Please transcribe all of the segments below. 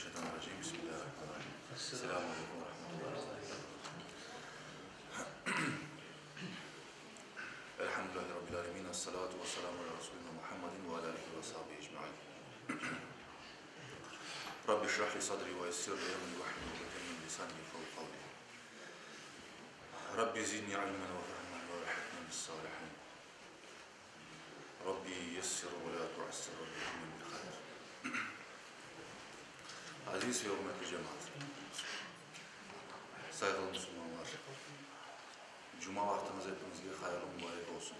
mineşşeytanirracim. Bismillahirrahmanirrahim. Esselamu aleyküm ve rahmetullahi. Elhamdülillahi Rabbil alemin. Esselatu vesselamu ala Resulina Muhammedin ve ala alihi ve ashabihi ecmain. Rabbi şrah li sadri ve yessir li emri ve hlul uqdeten min lisani yefkahu kavli. Rabbi zidni ilmen ve fehmen ve elhikni bis salihin. Rabbi yessir ve la tuassir Rabbi temmim bil hayr. Aziz ve ürmetli cemaat, sayğılı musulmanlar, cuma vaqtıñız epiñizge hayırlı mubarek olsun.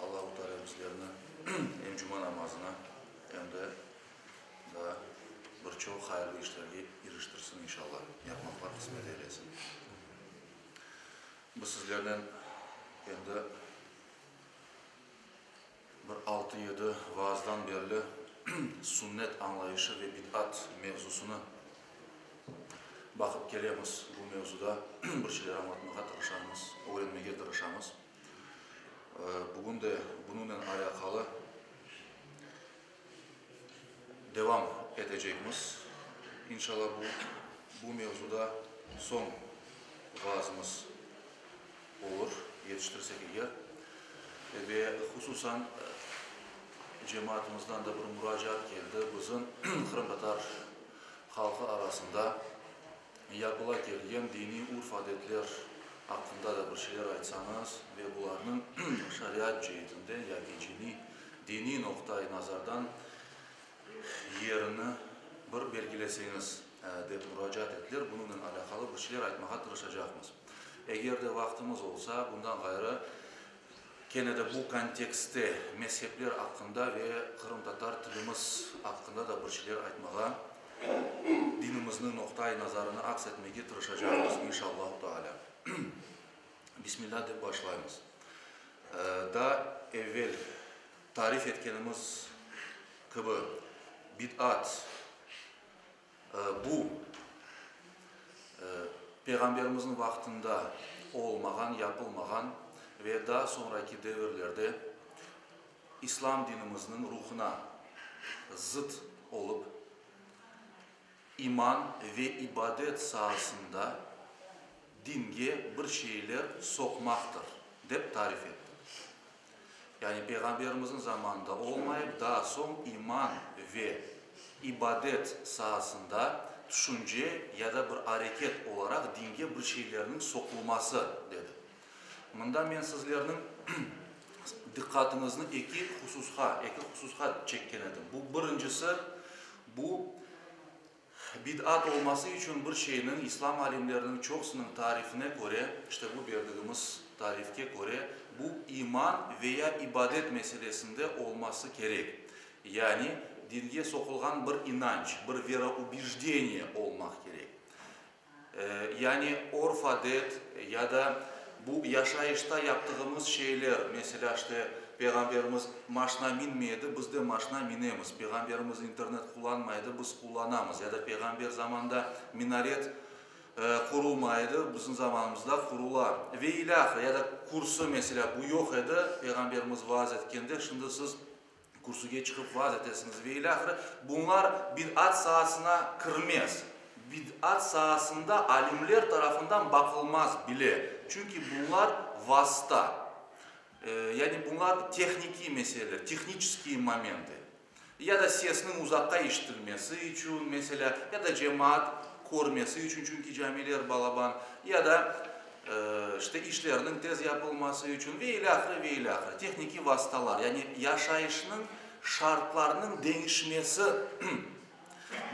Allahu Teala bizlerni em cuma namazına, em de daa bir çoq hayırlı işlerge iriştirsin inşallah, yapmaqlar qısmet eylesin. Biz sizlernen endi bir altı-yedi vaazdan berli sünnet añlayışı ve bid'at mevzusını baqıp kelemiz. Bu mevzuda bir şeyler añlatmağa tırışamız, ögrenmege tırışamız. Bugün de bunıñnen alâqalı devam etecekmiz. İnşallah bu, bu mevzuda soñ vaazımız olur, yetiştirsek eger. Ve hususan cemaatımızdan da bir muracaat keldi, bizim qırımtatar halqı arasında yapıla kelgen diniy urf-adetler aqqında da bir şeyler aytsañız ve bularnıñ şariat ceetinden yaki ciniy, diniy noqta-i nazardan yerini bir belgileseñiz, dep muracaat ettiler. Bunıñnen alâqalı bir şeyler aytmağa tırışacaqmız. Eger de vaqtımız olsa, bundan ğayrı, kene de bu kontekstte mezhepler aqqında ve qırımtatar tilimiz aqqında da bir şeyler aytmağa, dinimizniñ noqta-i nazarını aks etmege tırışacaqmız, inşallahu taalâ. Bismillâ dep başlaymız. Daa evel tarif etkenimiz kibi, bid'at, bu, Peyğamberimizniñ vaqtında olmağan, yapılmağan ve daa soñraki devirlerde İslam dinimizniñ ruhuna zıt olıp, iman ve ibadet saasında dinge bir şeyler soqmaqtır, dep tarif etti. Yani Peyğamberimizniñ zamanında olmayıp, daa soñ iman ve ibadet saasında tüşünce ya da bir areket olaraq dinge bir şeylerniñ soqulması, dedi. Mında men sizlerniñ diqqatıñıznı eki hususqa, eki hususqa çekken edim. Bu birincisi, bu Bid'at olması içün bir şeyniñ, İslam alimleriniñ çoqusınıñ tarifine köre, işte bu berdigimiz tarifke köre, bu iman ve ya ibadet meselesinde olması kerek. Yani dinge soqulğan bir inanç, bir veroubejdeniye olmaq kerek. Yani orf-adet ya da bu yaşayışta yaptığımız şeyler, meselâ, işte, Peyğamberimiz maşna minmey edi, biz de maşna minemiz, Peyğamberimiz internet qullanmay edi, biz qullanamız, ya da Peyğamber zamanında minaret qurulmay edi, bizim zamanımızda qurula ve ilâhre, ya da kürsü, meselâ, bu yoq edi, Peyğamberimiz vaaz etkende, şimdi siz kürsüge çıqıp vaaz etesiñiz ve ilâhre, bunlar bid'at saasına kirmez. Bid'at saasında alimler tarafından baqılmaz bile, çünki bunlar vasta, yani bunlar tehnikiy meseleler, tehniçeskiye momentı, ya da sesniñ uzaqqa işitilmesi içün, meselâ, ya da cemaat körmesi içün, çünki camiler balaban, ya da işte işlerniñ tez yapılması içün ve ilâhre, ve ilâhre, tehnikiy vastalar, yani yaşayışnıñ şartlarınıñ deñişmesi,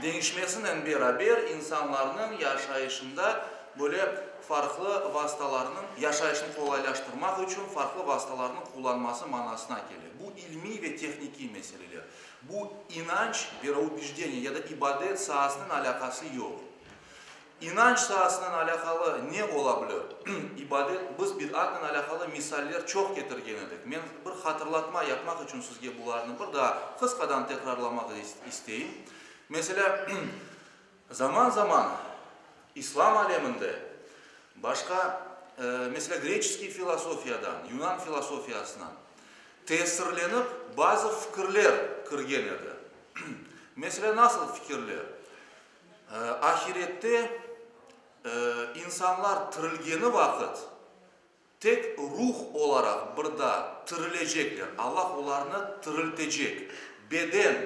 deñişmesinen beraber insanlarnıñ yaşayışında böyle farqlı vastalarnıñ, yaşayışnı qolaylaştırmaq içün farqlı vastalarnıñ qullanması manasına kele. Bu ilmiy ve tehnikiy meseleler. Bu inanç, veroubejdeniye, ya da ibadet saasınen alâqası yoq. İnanç saasınen alâqalı ne ola bilir? İbadet, biz bid'atnen alâqalı misaller çoq ketirgen edik. Men bir hatırlatma yapmaq içün sizge bularnı bir daa qısqadan tekrarlamaq isteyim. Meselâ, zaman-zaman İslam aleminde başqa, meselâ, greçeskiy filosofiyadan, yunan filosofiyasından tesirlenip bazı fikirler kirgen edi. Meselâ, nasıl fikirler? Ahirette insanlar tirilgeni vaqıt, tek ruh olaraq bir daa tirilecekler, Allah olarnı tiriltecek, beden,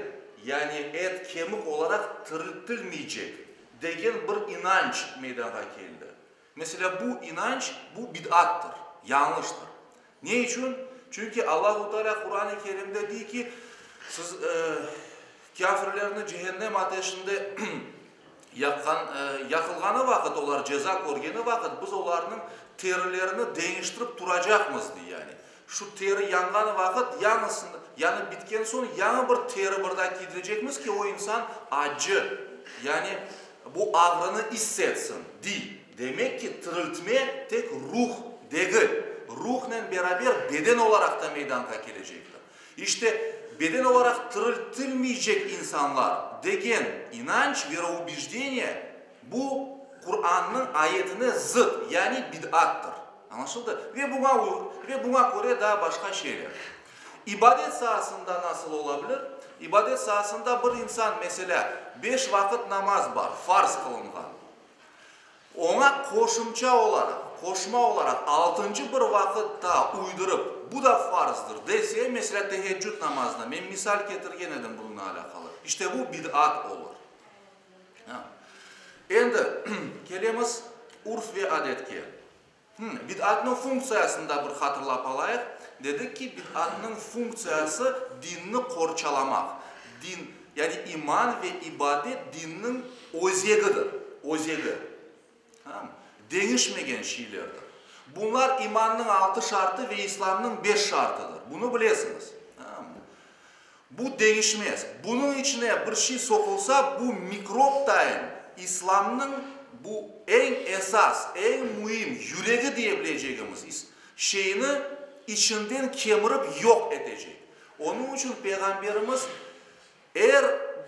yani et-kemik olaraq tiriltilmeycek, degen bir inanç meydanğa keldi. Meselâ, bu inanç, bu bid'attır, yañlıştır. Ne içün? Çünki Allahu Teala Quran-ı Kerimde dey ki, siz, kâfirlerni cehennem ateşinde yaqqan, yaqılğanı vaqıt, olar ceza körgeni vaqıt, biz olarnıñ terilerini deñiştirip turacaqmız, dey. Yani, şu teri yanğanı vaqıt, yañısını, yanıp bitken soñ, yañı bir teri bir daa kiydirecekmiz ki, o insan acı, yani bu ağrını iss etsin, dey. Demek ki, tiriltme tek ruh degil, ruhnen beraber beden olaraq da meydanğa kelecektir. İşte, beden olaraq tiriltilmeycek insanlar degen inanç, veroubejdeniye, bu Qurannıñ ayetine zıt, yani bid'attır. Añlaşıldı? Ve buña ve buña köre daa başqa şeyler. İbadet saasında nasıl ola bilir? İbadet saasında bir insan, meselâ, beş vaqıt namaz bar, farz qılınğan. Oña qoşumça olaraq, qoşma olaraq altıncı bir vaqıt daa uydurıp, bu da farzdır, dese, meselâ, teheccüd namazına, men misal ketirgen edim bununla alâqalı, işte bu bid'at olur. Endi kelemiz urf ve adetke. Bid'atnıñ funktsiyasını da bir hatırlap alayıq. Dedik ki, bid'atnıñ funktsiyası dinni qorçalamaq. Din, yani iman ve ibadet dinniñ özegidir, özegi. Tamam? Deñişmegen şeylerdir. Bunlar imannıñ altı şartı ve İslamnıñ beş şartıdır. Bunı bilesiñiz. Tamam mı? Bu deñişmez. Bunıñ içine bir şey soqulsa, bu mikrop dayın İslamnıñ bu eñ esas, eñ müim yüregi diye bilecegimiz şeyni içinden kemirip yoq etecek. Onıñ içün Peyğamberimiz er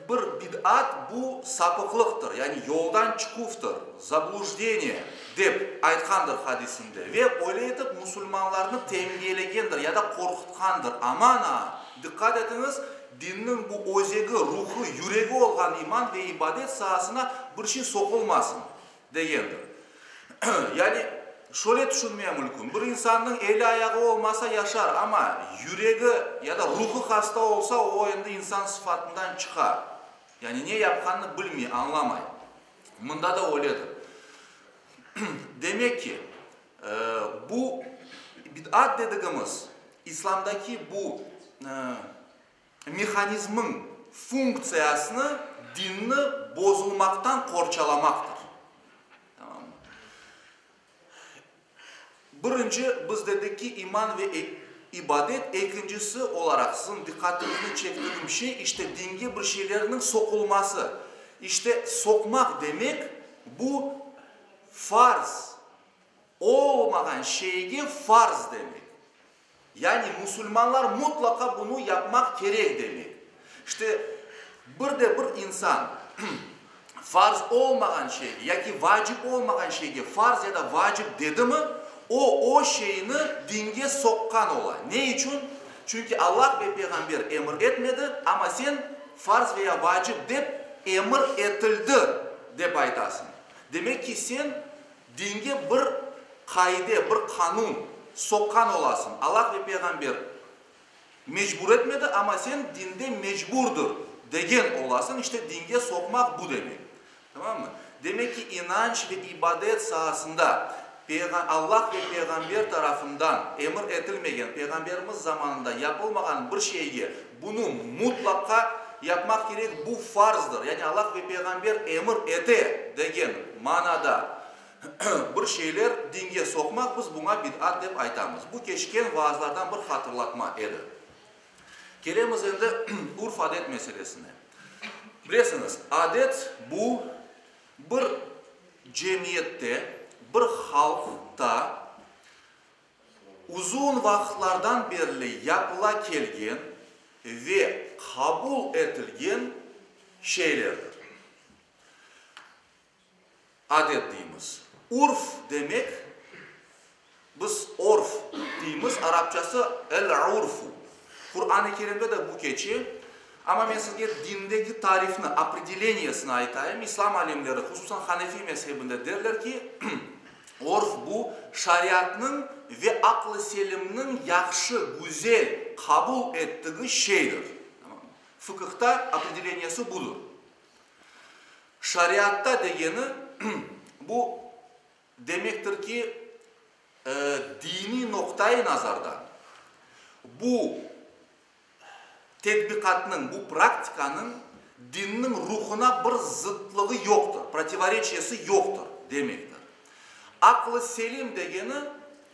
bir bid'at bu sapıqlıqtır, yani yoldan çıquvtır, zablujdeniye, dep aytqandır hadisinde ve öyle etip musulmanlarnı tenbiyelegendir ya da qorqutqandır, Aman a! Diqqat etiñiz, dinniñ bu özegi, ruhu, yüregi olğan iman ve ibadet saasına bir şey soqulmasın, degendir. Yani, şöyle tüşünmeye mülkün, bir insannıñ eli-ayağı olmasa yaşar, amma yüregi ya da ruhu hasta olsa, o endi insan sıfatından çıqa. Yani, ne yapqanını bilmey, añlamay. Mında da öyledir. Demek ki, bu bid'at dedigimiz, İslamdaki bu mehanizmiñ funktsiyasını dinni bozulmaqtan qorçalamaqtır. Tamam mı? Birinci, biz dedik ki, iman ve ibadet, ekincisi olaraq, siziñ diqqatıñıznı çektigim şey, işte, dinge bir şeylerniñ soqulması. İşte, soqmaq demek, bu farz olmağan şeyge farz demek. Yani musulmanlar mutlaqa bunı yapmaq kerek demek. İşte, bir de bir insan farz olmağan şeyge yaki vacip olmağan şeyge farz ya da vacip dedimi, o, o şeyni dinge soqqan ola. Ne içün? Çünki Allah ve Peyğamber emir etmedi, amma sen farz veya vacip dep emir etildi, dep aytasıñ. Demek ki, sen dinge bir qaide, bir qanun soqqan olasıñ. Allah ve Peyğamber mecbur etmedi, amma sen dinde mecburdır degen olasıñ. İşte, dinge soqmaq bu demek. Tamam mı? Demek ki, inanç ve ibadet saasında Allah ve Peyğamber tarafından emir etilmegen, Peyğamberimiz zamanında yapılmağan bir şeyge bunı mutlaqa yapmaq kerek, bu farzdır, yani Allah ve Peyğamber emir ete degen manada bir şeyler dinge soqmaq, biz buña bid'at dep aytamız. Bu keçken vaazlardan bir hatırlatma edi. Kelemiz endi urf-adet meselesine. Bilesiñiz, adet bu bir cemiyette, bir halqta uzun vaqıtlardan berli yapıla kelgen ve qabul etilgen şeylerdir. Adet deymiz. Urf demek, biz orf deymiz, arapçası el-urfu. Quran-ı Kerimde de bu keçe. Amma men sizge dindeki tarifni, opredeleniyesini aytayım, İslam alimleri, hususan Hanefi mezhebinde derler ki, örf bu şariatnıñ ve aql-ı selimniñ yahşı, güzel qabul ettigi şeydir. Fıqıhta opredeleniyesi budır. Şariatta degeni, bu demektir ki, diniy noqta-i nazardan bu tedbiqatnıñ, bu praktikanıñ dinniñ ruhuna bir zıtlığı yoqtır, protivoreçiyesi yoqtır demektir. Aql-ı selim degeni,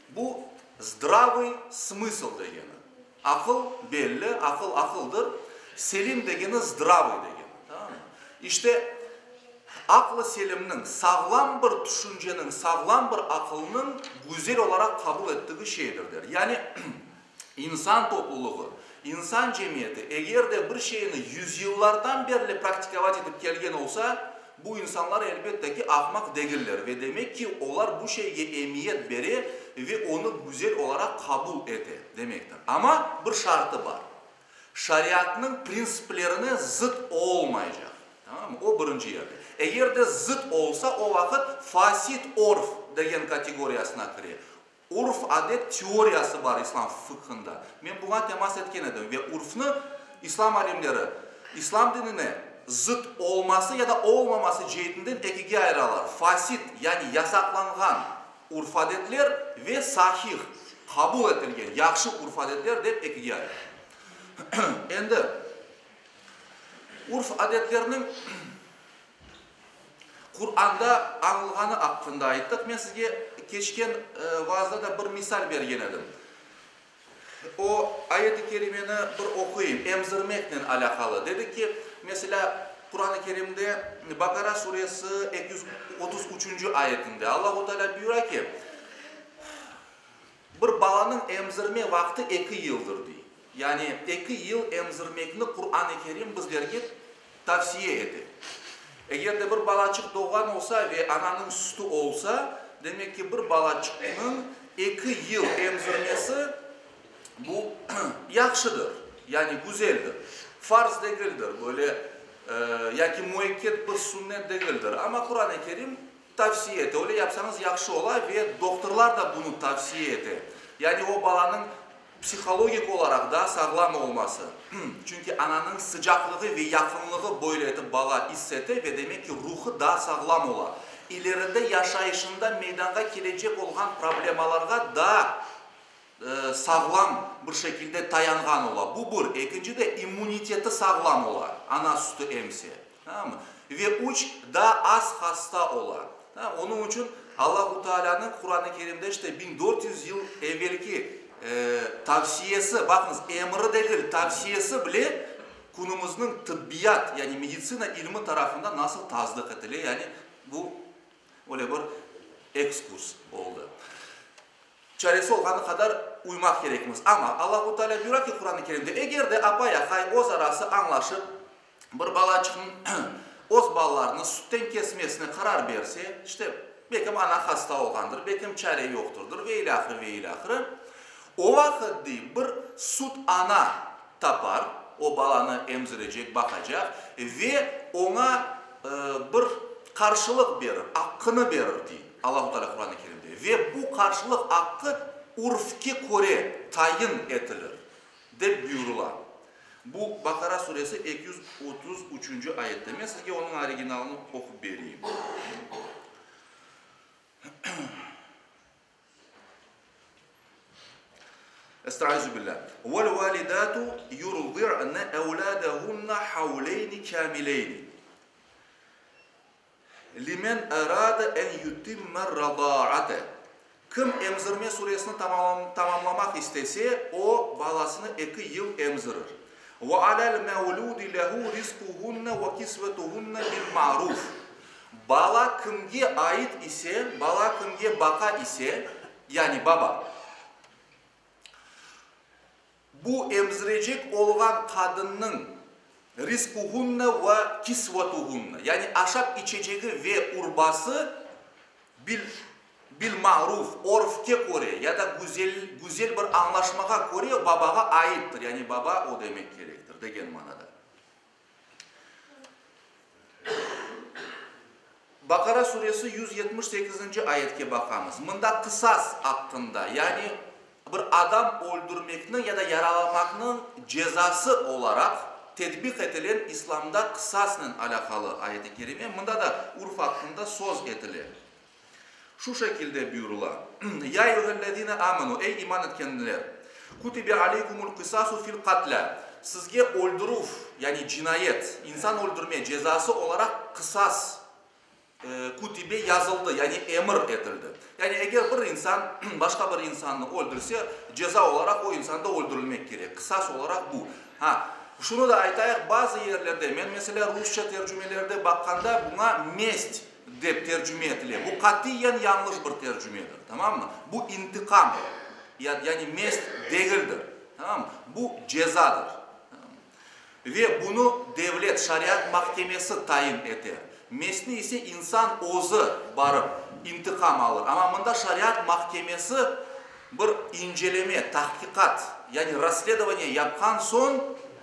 bu zdravıy smısl degeni. Aqıl belli, aqıl aqıldır, selim degeni zdravıy degeni, tamam mı? İşte, aql-ı selimniñ, sağlam bir tüşünceniñ, sağlam bir aqılnıñ güzel olaraq qabul ettigi şeydir, der. Yani, insan toplulığı, insan cemiyeti eger de bir şeyni yüzyıllardan berli praktikovat etip kelgen olsa, bu insanlar, elbette ki, ahmaq degiller ve demek ki, olar bu şeyge emiyet bere ve onı güzel olaraq qabul ete, demektir. Amma bir şartı bar, şariatnıñ printsiplerine zıt olmaycaq. Tamam mı? O birinci yerde. Eger de zıt olsa, o vaqıt fasit örf degen kategoriyasına kire. Urf-adet teoriyası bar islam fıqhında. Men buña temas etken edim ve urfnı islam alimleri islam dinine zıt olması ya da olmaması ceetinden ekige ayıralar, fasit, yani yasaqlanğan urf-adetler ve sahih, qabul etilgen, yahşı urf-adetler dep ekige ayıralar. Endi urf-adetlerniñ. Quranda añılğanı aqqında ayttıq. Men sizge keçken vaazda da bir misal bergen edim. O ayet-i kerimeni bir oquyım, emzirmeknen alâqalı. Dedik ki, meselâ, Quran-ı Kerimde Bakara suresi 233-nci ayetinde Allahu Teala buyura ki, Bir balanıñ emzirme vaqtı eki yıldır, dey. Yani eki yıl emzirmekni Quran-ı Kerim bizlerge tavsiye ete. Eger de bir balaçıq doğğan olsa ve ananıñ sütü olsa, demek ki, bir balaçıqnıñ eki yıl emzirmesi bu yahşıdır, yani güzeldir. Farz degildir, böyle yaki müekket bir sünnet degildir. Amma Quran-ı Kerim Tavsiye ete. Öyle yapsañız yahşı ola ve doktorlar da bunı tavsiye ete. Yani o balanıñ psihologik olaraq daa sağlam olması. Çünki ananıñ sıcaqlığı ve yaqınlığı böyle etip bala iss ete ve demek ki ruhı daa sağlam ola. İleride yaşayışında meydanğa kelecek olğan problemalarğa daa sağlam bir şekilde tayanğan ola. Bu bir. Ekinci de immuniteti sağlam ola, ana sütü emse. Tamam mı? Ve üç, daa az hasta ola. Tamam, onıñ içün Allahu Taalânıñ Quran-ı Kerimde işte 1400 yıl evelki tavsiyesi, baqıñız, emri degil, tavsiyesi bile künümizniñ tıbbiyat, yani meditsina ilmi tarafından nasıl tasdıq etile, yani bu öyle bir ekskurs oldı. Çaresi olğanı qadar uymaq kerekmiz. Amma Allahu Teala buyura ki Quran-ı Kerimde, eger de apay-aqay öz arası añlaşıp, bir balaçıqnıñ öz balalarını sütten kesmesine qarar berse, işte, belkim ana hasta olğandır, belkim çare yoqtırdır ve ilâhre, ve ilâhre, o vaqıt, dey, bir süt ana tapar, o balanı emzirecek, baqacaq ve oña bir qarşılıq berir, aqqını berir, dey Allahu Teala Quran-ı Kerimde. Ve bu qarşılıq aqqı urfke köre tayin etilir, dep buyurıla. Bu Baqara suresi 233-nci ayette. Men sizge onıñ originalını oqup bereyim. Estaizu billâh. Vel validâtu yurdi'ne evlâdehunne havleyni kâmileyni limen erâde en yutimmer-radâate. Kim emzirme süresini tamamlamaq istese, o, balasını eki yıl emzirir. Ve alâl mevlûdi lehu rizquhunne ve kisvetuhunne bil ma'ruf. Bala kimge ait ise, bala kimge baqa ise, yani baba, bu emzirecek olğan qadınnıñ rizquhunne ve kisvetuhunne, yani aşap içecegi ve urbası bil bil ma'ruf, örfke köre ya da güzel güzel bir añlaşmağa köre babağa aittir, yani baba ödemek kerektir degen manada. Baqara suresi 178-nci ayetke baqamız. Mında qısas aqqında, yani bir adam öldürmekniñ ya da yaralamaqnıñ cezası olaraq tedbiq etilen İslamda qısasnen alâqalı ayet-i kerime, mında da urf aqqında söz etile. Şu şekilde buyurıla, Ya eyyühellezine amenu, ey iman etkenler, kutibe aleykumul kısasu fil katlâ, sizge öldürüv, yani cinayet, insan öldürme cezası olaraq qısas kutibe yazıldı, yani emir etildi. Yani eger bir insan başqa bir insannı öldürse, ceza olaraq o insan da öldürilmek kerek. Qısas olaraq bu. Ha, şunı da aytayıq, bazı yerlerde, men meselâ rusça tercümelerde baqqanda, buña mest dep tercüme etile. Bu qatiyen yañlış bir tercümedir, tamammı? Bu intiqam, yani mest degildir, tamammı? Bu cezadır. Ve bunı devlet, şariat mahkemesi tayin eter. Mestni ise insan özü barıp intiqam alır. Amma mında şariat mahkemesi bir inceleme, tahqiqat, yani rassledovaniye yapqan soñ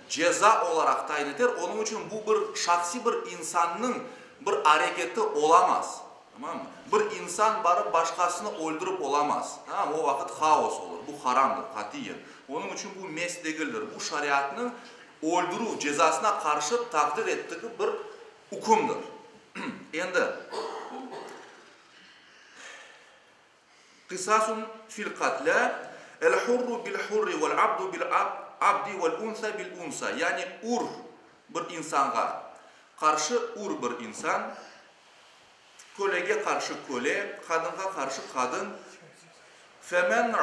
ceza olaraq tayin eter. Onıñ içün bu bir şahsiy bir insannıñ bir areketi olamaz. Tamammı? Bir insan barıp başqasını öldürip olamaz. Tamam, o vaqıt haos olur. Bu haramdır, qatiyen. Onıñ içün bu mest degildir. Bu şariatnıñ öldürüv cezasına qarşı taqdir ettigi bir ükümdir. Endi, Qısasun fil qatlâ, el hurru bil hurri vel abdu bil abdi vel unsa bil unsa, yani ür bir insanğa qarşı ür bir insan, kölege qarşı köle, qadınğa qarşı qadın, femen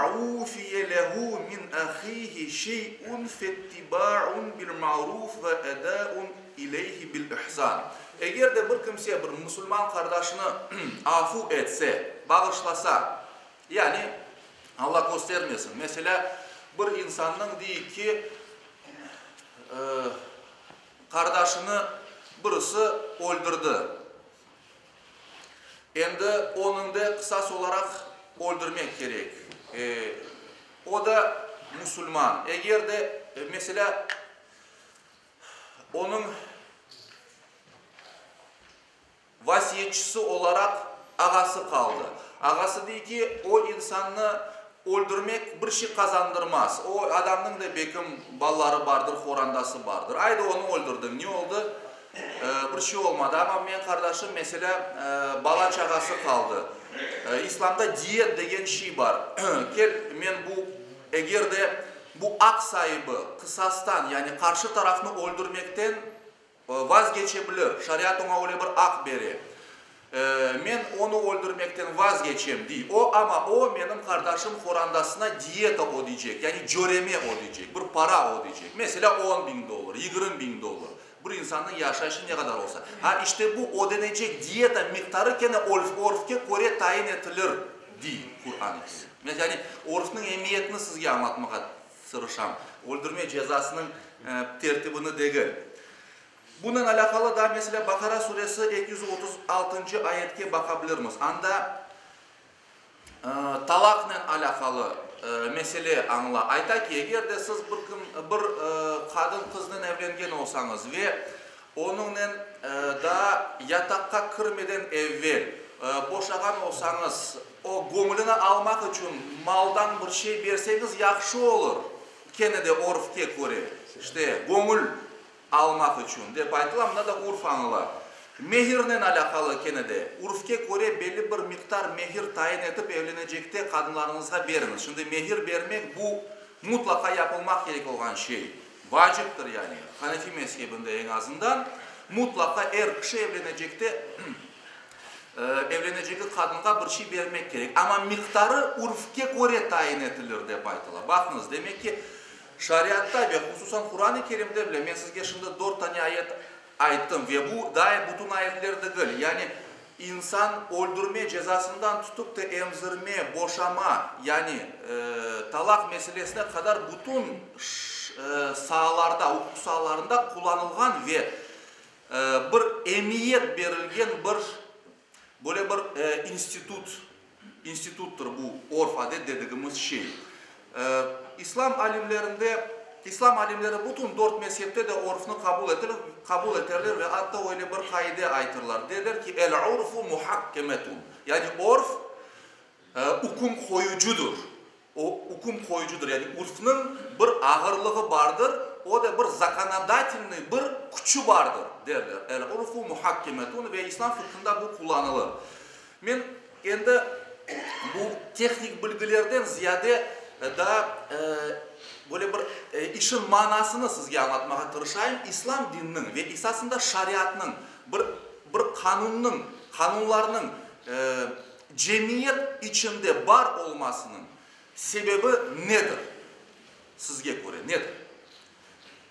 ufiye lehu min ahihi şey'un fettiba'un bil ma'ruf ve eda'un ileyhi bil ihsan. Eger de bir kimse bir musulman qardaşını afu etse, bağışlasa, yani, Alla köstermesin, meselâ, bir insannıñ, deyik ki, qardaşını birisi öldürdi, endi onıñ da qısas olaraq öldürmek kerek, o da musulman, eger de, meselâ, Onıñ vasiyetçisi olaraq ağası qaldı. Ağası dey ki, o insannı öldürmek bir şey qazandırmaz. O adamnıñ da bekim balaları bardır, qorandası bardır. Aydı, onı öldürdiñ, ne oldı? Bir şey olmadı. Amma menim qardaşım, meselâ, bala-çağası qaldı. İslamda diyet degen şey bar. Kel, men bu, eger de Bu aq saibi qısastan, yani qarşı tarafnı öldürmekten vazgeçe bilir, şariat oña öyle bir aq bere. Men onı öldürmekten vazgeçem, dey o, amma o, menim qardaşım qorandasına diyeta ödeycek, yani cöreme ödeycek, bir para ödeycek, meselâ, 10 biñ dollar, 20 biñ dollar, bir insannıñ yaşayışı ne qadar olsa. Ha, işte bu ödenecek diyeta miqdarı kene örfke köre tayin etilir. Dey Quran-ı Kerim. Men, yani, örfniñ emiyetini sizge añlatmağa tırışam, öldürme cezasınıñ tertibini degil. Bunen alâqalı daa, meselâ, Baqara suresi 236-ncı ayetke baqa bilirmiz. Anda talaqnen alâqalı mesele añıla. Ayta ki, eger de siz bir kim, bir qadın qıznen evlengen olsañız ve Onıñnen daa yataqqa kirmeden evvel boşağan olsañız, o göñlüni almaq içün maldan bir şey berseñiz yahşı olur, kene de örfke köre, işte, göñül almaq içün, dep aytıla, mında da urf añıla. Mehirnen alâqalı kene de, urfke köre belli bir miqdar mehir tayin etip evlenecekte qadınlarıñızğa beriñiz. Şimdi mehir bermek bu mutlaqa yapılmaq kerek olğan şey. Vaciptir yani, Hanefi mezhebinde eñ azından, mutlaqa er kişi evlenecekte evlenecegi qadınğa bir şey bermek kerek. Amma miqdarı urfke köre tayin etilir, dep aytıla. Baqıñız, demek ki, şariatta ve hususan Quran-ı Kerimde bile, men sizge şimdi dört tane ayet ayttım ve bu daa bütün ayetler degil, yani İnsan öldürme cezasından tutıp ta emzirme, boşama, yani talaq meselesine qadar bütün saalarda, uquq saalarında qullanılğan ve bir emiyet berilgen bir böyle bir institut, instituttır bu örf-adet dedigimiz şey. İslam alimlerinde. İslam alimleri bütün dört mezhepte de örfni qabul qabul eterler ve atta öyle bir qaide aytırlar, derler ki, El-urfu muhakkemetun, yani örf üküm qoyucıdır. O, üküm qoyucıdır, yani ürfniñ bir ağırlığı bardır, o da bir zakonodatelnıy bir küçü bardır, derler. El-urfu muhakkemetun ve İslam fıqhında bu qullanılır. Men endi bu tehnik bilgilerden ziyade daa böyle bir işin manasını sizge añlatmağa tırışayım. İslam dininiñ ve esasında şariatnıñ, bir bir qanunnıñ, qanunlarnıñ Cemiyet içinde bar olmasınıñ sebebi nedir, sizge köre, nedir?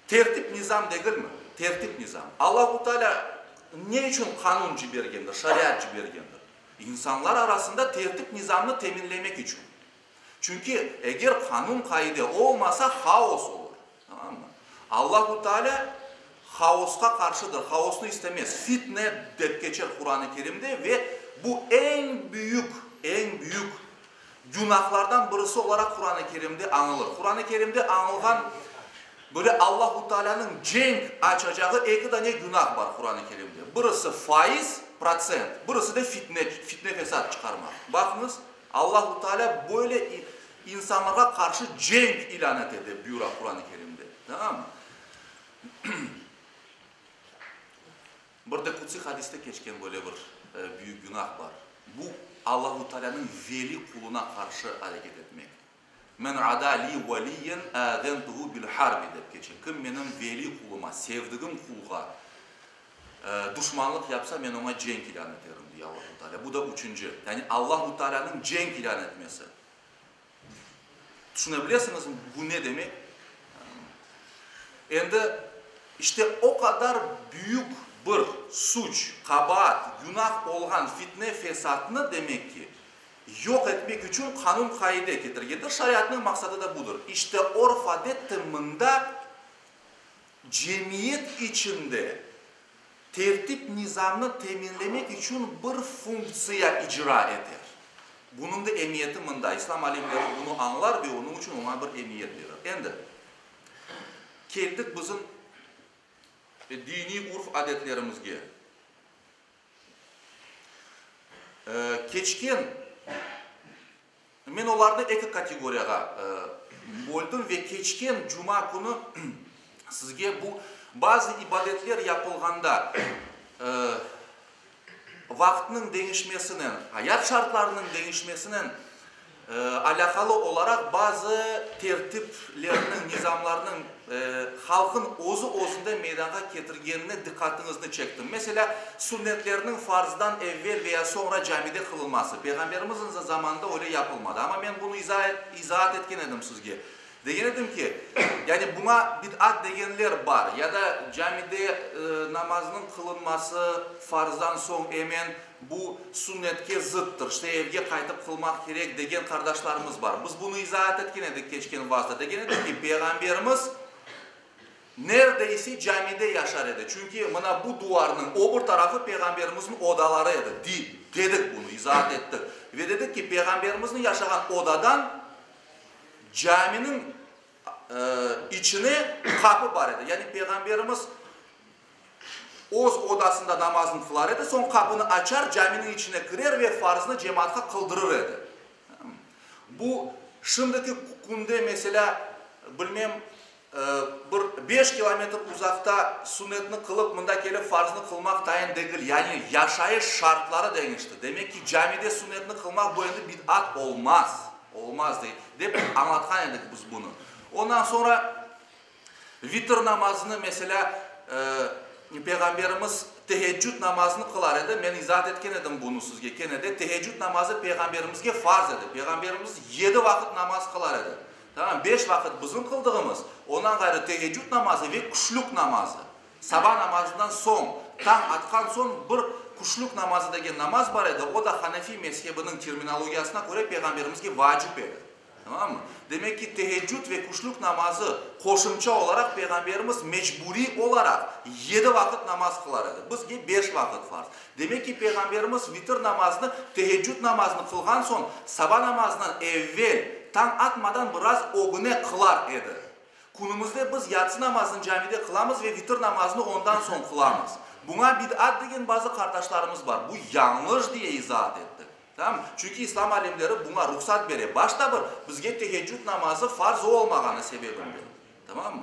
Tertip-nizam degilmi? Tertip-nizam. Allahu Teala ne içün qanun cibergendir, şariat cibergendir? İnsanlar arasında tertip-nizamnı teminlemek içün. Çünki eger qanun-qaide olmasa, haos olur. Tamam mı? Allahu Teala haosqa qarşıdır, haosnı istemez. Fitne dep keçer Quran-ı Kerimde ve bu eñ büyük, eñ büyük günahlardan birisi olaraq Quran-ı Kerimde añılır. Quran-ı Kerimde añılğan böyle Allahu Tealanıñ cenk açacağı eki dane günah bar Quran-ı Kerimde. Birisi faiz, protsent, birisi de fitne, fitne-fesat çıqarmaq. Baqıñız, Allahu Teala böyle insanlarğa qarşı cenk ilân ete, dep buyura Quran-ı Kerimde. Tamam mı? Bir de Qudsiy hadiste keçken böyle bir büyük günah bar. Bu, Allahu Tealanıñ veli quluna qarşı areket etmek. Men ada li valiyen azentuhu bil harbi, dep keçe. Kim menim veli quluma, sevdigim qulğa, Duşmanlıq yapsa, men oña cenk ilân eterim, dey Allahu Teala. Bu da üçünci, yani Allahu Tealanıñ cenk ilân etmesi. Tüşüne bilesiñizmi, bu ne demek? Endi, işte, o qadar büyük bir suç, qabaat, günah olğan fitne-fesatnı, demek ki, yoq etmek içün qanun-qaide ketirgendir. Şariatnıñ maqsadı da budır. İşte, örf-adet de mında Cemiyet içinde tertip-nizamnı teminlemek içün bir funktsiya icra eter. Bunıñ da emiyeti mında, İslam alimleri bunı añlar ve onıñ içün oña bir emiyet berir. Endi, keldik bizim diniy urf-adetlerimizge. Keçken. Men olarnı eki kategoriyağa böldim ve keçken cuma künü sizge bu bazı ibadetler yapılğanda vaqıtnıñ deñişmesinen, ayat şartlarınıñ deñişmesinen alâqalı olaraq bazı tertiplerniñ, nizamlarnıñ halqın özü-özünden meydanğa ketirgenine diqqatıñıznı çektim. Meselâ, sünnetlerniñ farzdan evvel veya soñra camide qılınması. Peyğamberimizniñ zamanında öyle yapılmadı. Amma men bunı izaat etken edim sizge. Degen edim ki, yani buña bid'at degenler bar, ya da camide namaznıñ qılınması farzdan soñ emen bu sünnetke zıttır, işte evge qaytıp qılmaq kerek degen qardaşlarımız bar. Biz bunı izaat etken edik keçken vazda. Degen edik ki, Peyğamberimiz nerde ise camide yaşar edi, çünki mına bu duvarnıñ o bir tarafı Peyğamberimizniñ odaları edi, dedik bunı, izaat ettik. Ve dedik ki, Peyğamberimizniñ yaşağan odadan Caminiñ içine qapı bar edi. Yani Peyğamberimiz öz odasında namazını qılar edi, soñ qapını açar, caminiñ içine kirer ve farznı cemaatqa qıldırır edi. Bu şimdiki künde, meselâ, bilmem, Bir beş kilometr uzaqta sunnetni qılıp, mında kelip farznı qılmaq tayın degil. Yani yaşayış şartları deñişti. Demek ki, camide sunnetni qılmaq bu endi bid'at olmaz, olmaz, dey, dep añlatqan edik biz bunı. Ondan soñra vitr namazını, meselâ, Peyğamberimiz teheccüd namazını qılar edi. Men izaat etken edim bunı sizge kene de. Teheccüd namazı Peyğamberimizge farz edi. Peyğamberimiz yedi vaqıt namaz qılar edi. Tamam, beş vaqıt bizim qıldığımız, ondan ğayrı teheccüd namazı ve küşlük namazı. Saba namazından soñ, tañ atqan soñ bir küşlük namazı degen namaz bar edi, o da Hanefi mezhebiniñ terminologiyasına köre Peyğamberimizge vacip edi. Tamam mı? Demek ki, teheccüd ve küşlük namazı qoşumça olaraq Peyğamberimiz mecburiy olaraq yedi vaqıt namaz qılar edi. Bizge beş vaqıt farz. Demek ki, Peyğamberimiz vitir namazını teheccüd namazını qılğan soñ, saba namazından evvel, tañ atmadan biraz ögüne qılar edi. Künümizde biz yatsı namazını camide qılamız ve vitir namazını ondan soñ qılamız. Buña bid'at degen bazı qardaşlarımız bar. Bu yañlış diye izaat ettik. Tamam? Çünki İslam alimleri buña ruhsat bere. Başta bir, bizge teheccüd namazı farz olmağanı sebebinden. Tamammı?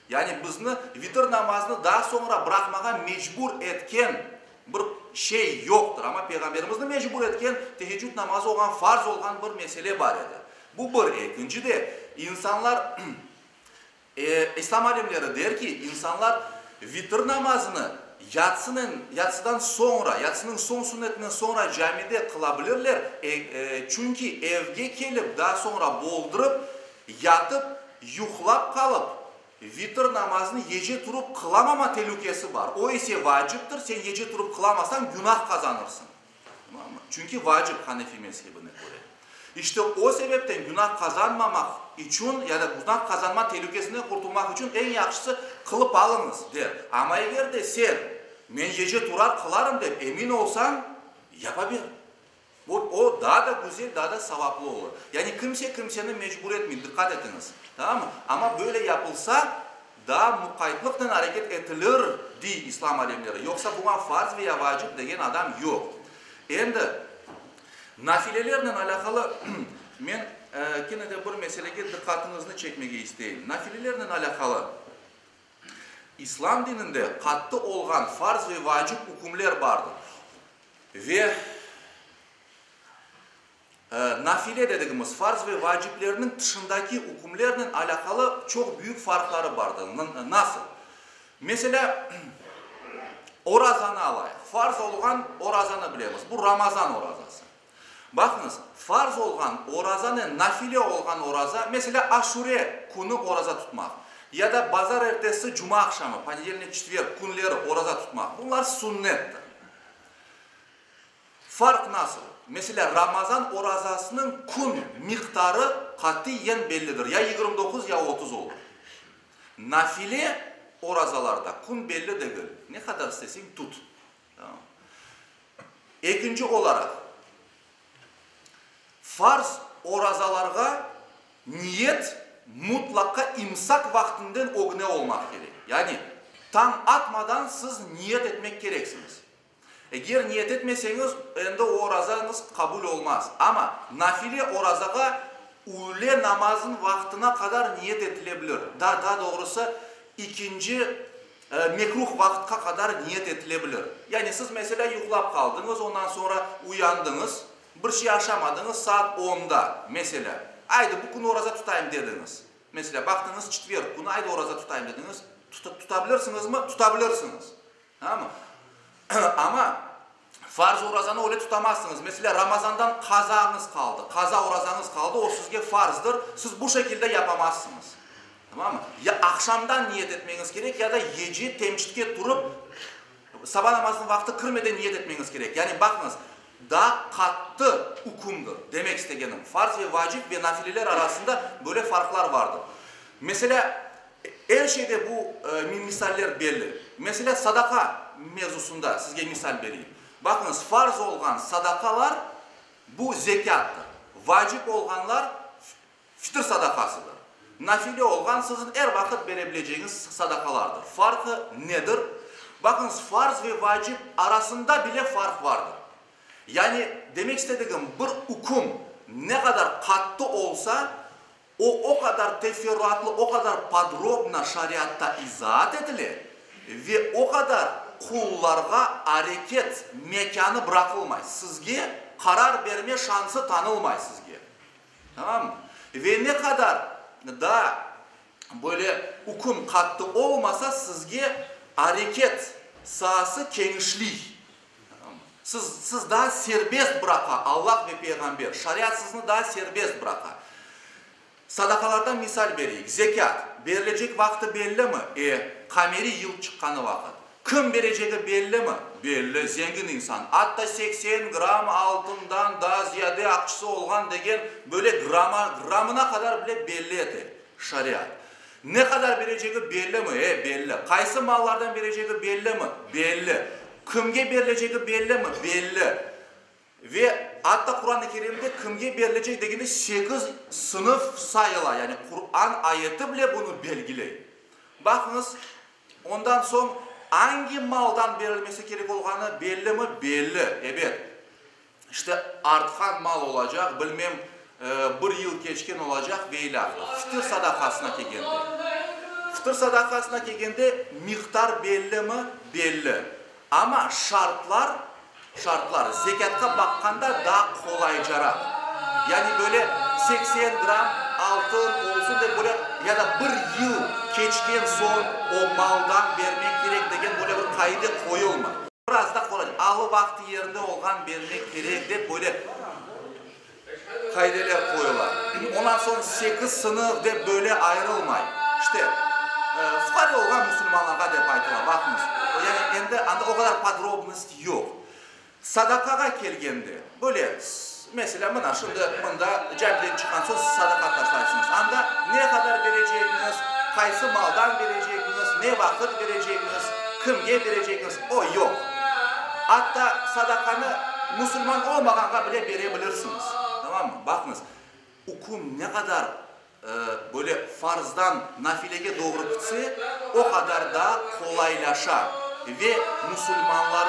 Yani bizni vitir namazını daa soñra bıraqmağa mecbur etken bir şey yoqtır. Amma Peyğamberimizni mecbur etken teheccüd namazı olğan farz olğan bir mesele bar edi. Bu bir. Ekinci de, insanlar, İslam alimleri der ki, insanlar vitir namazını yatsınen, yatsıdan soñra, yatsınıñ soñ sünnetinden soñra camide qıla bilirler, çünki evge kelip daa soñra boldurıp, yatıp, yuqlap qalıp, vitir namazını gece turıp qılamama telükesi bar. O ise vaciptir, sen gece turıp qılamasañ, günah qazanırsıñ. Tamam mı? Çünki vacip Hanefi mezhebine köre. İşte o sebepten günah qazanmamaq içün ya da günah qazanma telükesinden qurtulmaq içün eñ yahşısı qılıp alıñız, der. Amma eger de sen, men gece turar qılarım dep emin olsañ, yapa ber. O, o daa da güzel, daa da savaplı olur. Yani kimse kimseni mecbur etmey, diqqat etiñiz, tamam mı? Amma böyle yapılsa, daa muqaytlıqnen areket etilir, dey İslam alimleri. Yoqsa buña farz ve ya vacip degen adam yoq. Endi, nafilelernen alâqalı men kene de bir meselege diqqatıñıznı çekmege isteyim. Nafilelernen alâqalı İslam dininde qattı olğan farz ve vacip ükümler bardır. Ve nafile dedigimiz farz ve vaciplerniñ tışındaki ükümlernen alâqalı çoq büyük farqları bardır. Nasıl? Meselâ, orazanı alayıq. Farz olğan orazanı bilemiz. Bu Ramazan orazası. Baqıñız, farz olğan orazanen nafile olğan oraza, meselâ, Aşure künü oraza tutmaq ya da bazarertesi, cuma aqşamı, ponedelnik, çetverg, künleri oraza tutmaq, bunlar sünnettir. Farq nasıl? Meselâ, Ramazan orazasınıñ kün miqdarı qatiyen bellidir, ya 29, ya 30 olur. Nafile orazalarda kün belli degil, ne qadar isteseñ tut. Ekinci olaraq, farz orazalarğa niyet mutlaqa imsak vaqtından ögüne olmaq kerek. Yani, tañ atmadan siz niyet etmek kereksiñiz. Eger niyet etmeseñiz, endi o orazañız qabul olmaz. Amma nafile orazağa üyle namazınıñ vaqtına qadar niyet etile bilir. Daa doğrusı, ikinci mekruh vaqıtqa qadar niyet etile bilir. Yani siz, meselâ, yuqlap qaldıñız, ondan soñra uyandıñız, bir şey aşamadıñız, saat onda, meselâ, aydı, bu kün oraza tutayım dediñiz. Meselâ, baqtıñız, çetverg künü, aydı, oraza tutayım dediñiz. Tuta bilirsiñizmi? Tuta bilirsiñiz. Tamam mı? Amma farz orazanı öyle tutamazsıñız. Meselâ, Ramazandan qazañız qaldı, qaza orazañız qaldı, o sizge farzdır, siz bu şekilde yapamazsıñız. Tamam mı? Ya aqşamdan niyet etmeñiz kerek, ya da gece temçitke turıp, saba namazınıñ vaqtı kirmeden niyet etmeñiz kerek. Yani baqıñız, daa qattı ükümdir, demek istegenim. Farz ve vacip ve nafileler arasında böyle farqlar vardır. Meselâ, er şeyde bu misaller belli. Meselâ, sadaqa mevzusında sizge misal bereyim. Baqıñız, farz olğan sadaqalar bu zekâttır. Vacip olğanlar Fitir sadaqasıdır. Nafile olğan siziñ er vaqıt bere bilecegiñiz sadaqalardır. Farqı nedir? Baqıñız, farz ve vacip arasında bile farq vardır. Yani, demek istedigim, bir üküm ne qadar qattı olsa, o, o qadar teferruatlı, o qadar podrobno şariatta izaat etile ve o qadar qullarğa areket mekânı bıraqılmay, sizge qarar berme şansı tanılmay sizge. Tamam mı? Ve ne qadar daa böyle üküm qattı olmasa, sizge areket saası kenişliy. Tamam mı? Siz, siz daa serbest bıraqa Allah ve Peyğamber, şariat sizni daa serbest bıraqa. Sadaqalardan misal bereyik. Zekât, berilecek vaqtı bellimi? E, qameriy yıl çıqqanı vaqıt. Kim berecegi bellimi? Belli, zengin insan. Atta 80 gramm altından daa ziyade aqçısı olğan degen böyle gramma, grammına qadar bile belli ete şariat. Ne qadar berecegi bellimi? E, belli. Qaysı mallardan berecegi bellimi? Belli. Kimge berilecegi bellimi? Belli. Ve atta Quran-ı Kerimde kimge berilecek degende sekiz sınıf sayıla, yani Quran ayeti bile bunı belgiley. Baqıñız, ondan soñ angi maldan berilmesi kerek olğanı bellimi? Belli, ebet. İşte, artqan mal olacaq, bilmem, bir yıl keçken olacaq ve ilâhre. Fitr sadaqasına kelgende. Fitr sadaqasına kelgende miqdar bellimi? Belli. Amma şartlar, şartlar zekâtqa baqqanda daa qolaycaraq. Yani böyle 80 gramm altın olsun dep böyle ya da bir yıl keçken soñ o maldan bermek kerek degen böyle bir qaide qoyulmay. Biraz da qolay, alı vaqtı yerinde olğan bermek kerek dep böyle qaideler qoyula. Ondan soñ sekiz sınıf dep böyle ayırılmay. İşte, fuqare olğan musulmanlarğa dep aytıla, baqıñız. Yani endi anda o qadar podrobnost yoq. Sadaqağa kelgende, böyle, meselâ, mına şimdi mında camiden çıqqan soñ sadaqa taşlaysıñız. Anda ne qadar berecegiñiz, qaysı maldan berecegiñiz, ne vaqıt berecegiñiz, kimge berecegiñiz, o yoq. Atta sadaqanı musulman olmağanğa bile bere bilirsiñiz. Tamammı? Baqıñız, üküm ne qadar böyle farzdan nafilege doğru kitse, o qadar daa qolaylaşa ve musulmanlar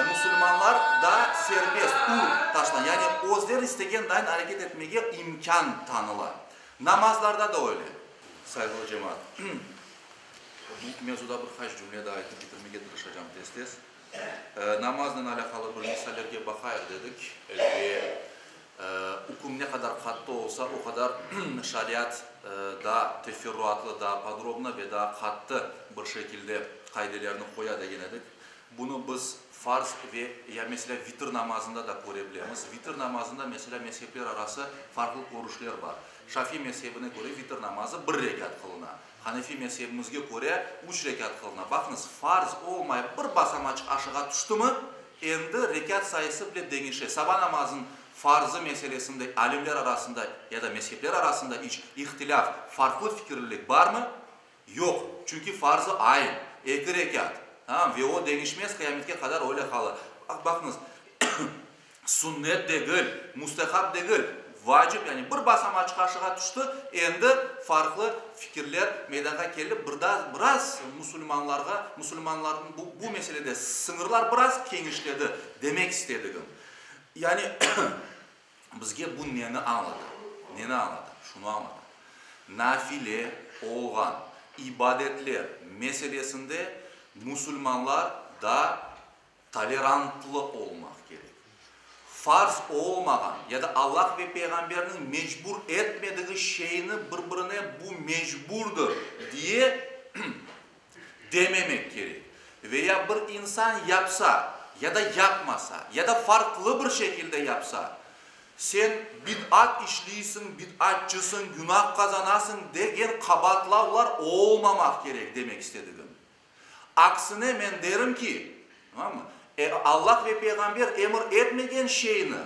musulmanlar daa serbest, ür, taşlana, yani özleri istegen dayın areket etmege imkân tanıla. Namazlarda da öyle. Sayğılı cemaat, bu mevzuda bir qaç cümle daa aytıp bitirmege tırışacağım tez-tez. Namaznen alâqalı bir misallerge baqayıq dedik ve üküm ne qadar qattı olsa, o qadar şariat daa teferruatlı, daa podrobno ve daa qattı bir şekilde qaidelerni qoya degen edik. Bunı biz farz ve ya, meselâ, vitr namazında da köre bilemiz. Vitr namazında, meselâ, mezhepler arası farqlı körüşler bar. Şafiy mezhebine köre vitr namazı bir rekât qılına. Hanefiy mezhebimizge köre üç rekât qılına. Baqıñız, farz olmayıp bir basamaçıq aşağa tüştimi, endi rekât sayısı bile deñişe. Saba namazınıñ farzı meselesinde alimler arasında ya da mezhepler arasında iç ihtilâf, farqlı fikirlilik barmı? Yoq, çünki farzı ayn, eki rekât, tamam, ve o deñişmez, qıyametke qadar öyle qalır. Baqıñız, Sünnet degil, mustehap degil, vacip, yani bir basamaçıq aşağa tüşti, endi farqlı fikirler meydanğa kelip, bir daa biraz musulmanlarğa, musulmanlarnıñ bu, bu meselede sıñırlar biraz kenişledi, demek istedigim. Yani, bizge bu neni añlata? Neni añlata? Şunı añlata, nafile olğan ibadetler meselesinde musulmanlar daa Tolerantlı olmaq kerek. Farz olmağan ya da Allah ve Peyğamberniñ mecbur etmedigi şeyni bir-birine bu mecburdır diye dememek kerek. Ve ya bir insan yapsa ya da yapmasa, ya da farqlı bir şekilde yapsa, sen bid'at işleysiñ, bid'atçısıñ, günah qazanasıñ degen qabaatlavlar olmamaq kerek demek istedigim. Aksine men derim ki, tamam mı, Allah ve Peyğamber emir etmegen şeyni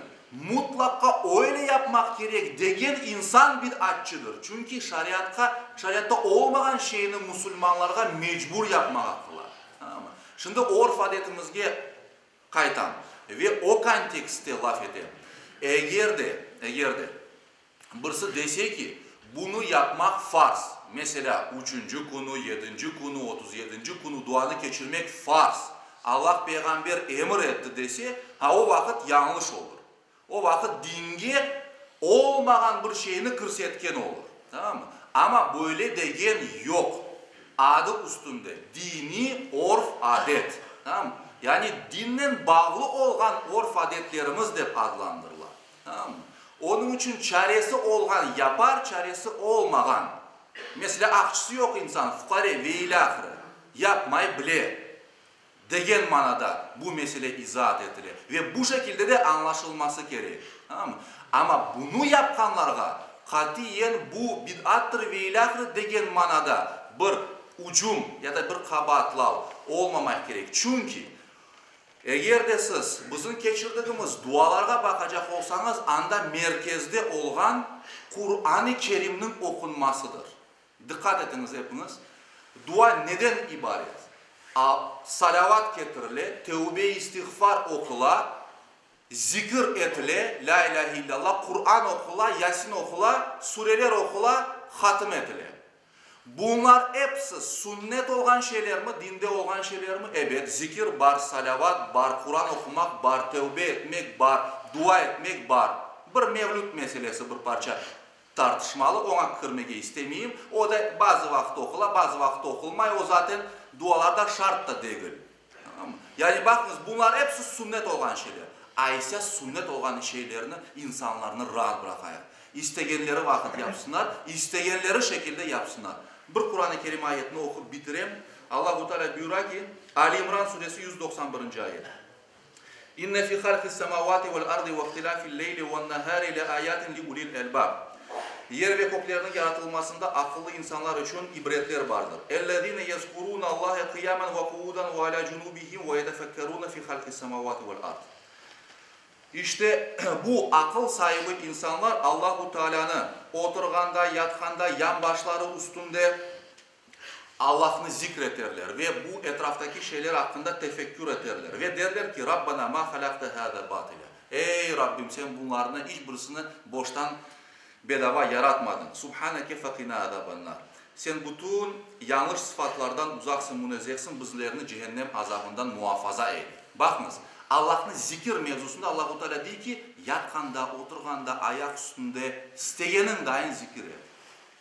mutlaqqa öyle yapmaq kerek degen insan bid'atçıdır, çünki şariatqa, şariatta olmağan şeyni musulmanlarğa mecbur yapmağa qıla. Tamam mı? Şimdi orf-adetimizge qaytam ve o kontekstte laf etem. Eger de, eger de Birisi dese ki, bunı yapmaq farz, meselâ, üçünci künü, yedinci künü, 37 künü duanı keçirmek farz, Allah, Peyğamber emir etti dese, ha o vaqıt yañlış olur. O vaqıt dinge olmağan bir şeyni kirsetken olur. Tamammı? Amma böyle degen yoq. Adı üstünde, diniy orf-adet. Tamam? Yani dinnen bağlı olğan orf-adetlerimiz dep adlandırıla. Tamam mı? Onıñ içün çaresi olğan yapar, çaresi olmağan, meselâ, aqçısı yoq insan, fuqare ve ilâhre, yapmay bile, degen manada bu mesele izaat etile ve bu şekilde de añlaşılması kerek. Tamam mı? Amma bunı yapqanlarğa qatiyen bu bid'attır ve ilâhre degen manada bir ücüm ya da bir qabaatlav olmamaq kerek. Çünki Eger de siz bizim keçirdigimiz dualarğa baqacaq olsañız, anda merkezde olğan Quran-ı Kerimniñ oqunmasıdır. Diqqat etiñiz epiñiz, dua neden ibaret? A, salâvat ketirile, tevbe-istiğfar oqula. Zikir etile, Lâ ilâhe illallah, Quran oqula, Yasin oqula, sureler oqula, hatım etile. Bunlar episi sünnet olğan şeylermi, dinde olğan şeylermi? Ebet, zikir bar, salâvat bar, Quran oqumaq bar, tövbe etmek bar, dua etmek bar. Bir mevlüt meselesi bir parça tartışmalı, oña kirmege istemeyim. O da bazı vaqıt oqula, bazı vaqıt oqulmay, o zaten dualarda şart da degil. Yani baqıñız, bunlar episi sünnet olğan şeyler. Aysa sünnet olğan şeylerni insanlarnı raat bıraqayıq. İstegenleri vaqıt yapsınlar, istegenleri şekilde yapsınlar. Bir Quran-ı Kerim ayetini oqup bitirem. Allahu Teala buyura ki, Ali İmran suresi 191-nci ayet. İnne fi halqis semavati vel ardi ve ihtilafil leyli ven nehari le ayatin li ulil elbab. Yer ve köklerniñ yaratılmasında aqıllı insanlar içün ibretler bardır. Ellezine yezkurunallahe qıyamen ve qu'udan ve alâ cunubihim ve yetefekkerune fi halqis semavati vel ard. İşte, bu aqıl saibi insanlar Allahu Tealânı oturğanda, yatqanda, yanbaşları üstünde, Allahnı zikr eterler ve bu etraftaki şeyler aqqında tefekkür eterler ve derler ki, Rabbana ma halakte hâzâ batila, Ey, Rabbim, Sen bunlarnı iç birisini boştan, bedava yaratmadıñ, Subhaneke feqina azabannar, Sen bütün yañlış sıfatlardan uzaqsıñ, münezzehsiñ, bizlerni cehennem azabından muafaza eyle. Baqıñız, Allahnı zikir mevzusında Allahu Teala dey ki, yatqanda, oturğanda, ayaq üstünde, istegeniñ dayın zikir et,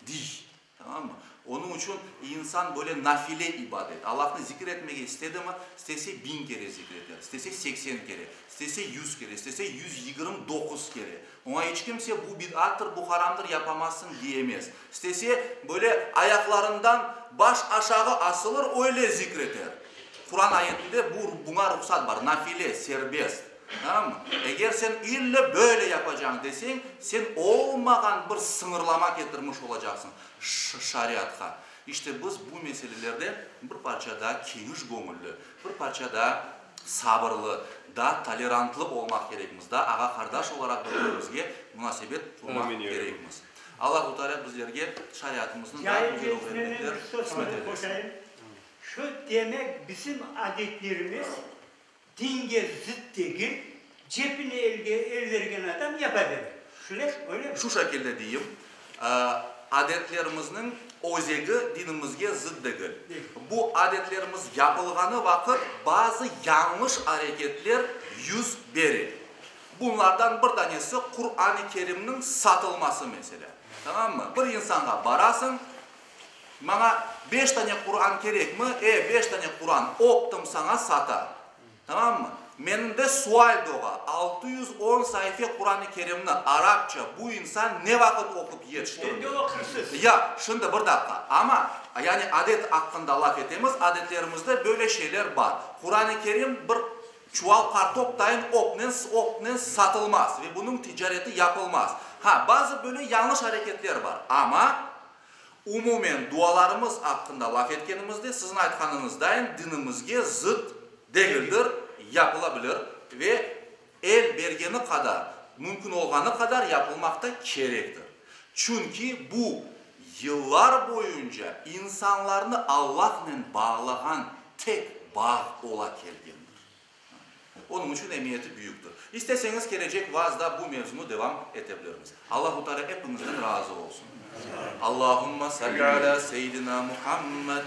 dey. Tamammı? Onıñ içün insan böyle nafile ibadet, Allahnı zikir etmege istedimi, istese biñ kere zikir eter, istese 80 kere, istese 100 kere, istese 129 kere. Oña iç kimse bu bid'attır, bu haramdır, yapamazsıñ diyemez. İstese böyle ayaqlarından baş aşağı asılır, öyle zikr eter. Quran ayetinde bu, buña ruhsat bar, nafile, serbest. Tamammı? Eger sen ille böyle yapacañ deseñ, sen olmağan bir sıñırlama ketirmiş olacaqsıñ şariatqa. İşte biz bu meselelerde bir parça daa keniş göñülli, bir parça daa sabırlı, daa tolerantlı olmaq kerekmiz, daa ağa-qardaş olaraq bir-birimizge munasebet qurmaq kerekmiz. Allahu Teala bizlerge şariatımıznı daa güzel ögrenmekler qısmet eylesin. Şu demek bizim adetlerimiz Dinge zıt degil, cepine elge el bergen adam yapa berir. Şule, öylemi? Şu şekilde deyim, adetlerimizniñ özegi dinimizge zıt degil. Bu adetlerimiz yapılğanı vaqıt bazı yañlış areketler yüz bere. Bunlardan bir tanesi Quran-ı Kerimniñ satılması meselâ. Tamammı? Bir insanğa barasıñ, Maña beş tane Quran kerekmi? E, beş tane Quran optom saña sata. Tamammı? Menimde sual doğa, 610 saife Quran-ı Kerimni arapça bu insan ne vaqıt oqup yetiştirdi? Endi o hırsız. Ya, şimdi bir daqqa. Amma, yani adet aqqında laf etemiz, adetlerimizde böyle şeyler bar. Quran-ı Kerim bir çuval qartop tayın opnen, opnen satılmaz ve bunıñ ticareti yapılmaz. Ha, bazı böyle yañlış areketler bar. Amma, Umumen, dualarımız aqqında laf etkenimizde, siziñ aytqanıñızdayın, dinimizge zıt degildir, yapıla bilir ve el bergeni qadar, mümkün olğanı qadar yapılmaq da kerektir. Çünki bu, yıllar boyunca insanlarnı Allahnen bağlağan tek bağ ola kelgendir. Onıñ içün emiyeti büyüktir. İsteseñiz, kelecek vaazda bu mevzunı devam ete bilirmiz. Allahu Teala epiñizden razı olsun. Allahumma salli ala Seyyidina Muhammed.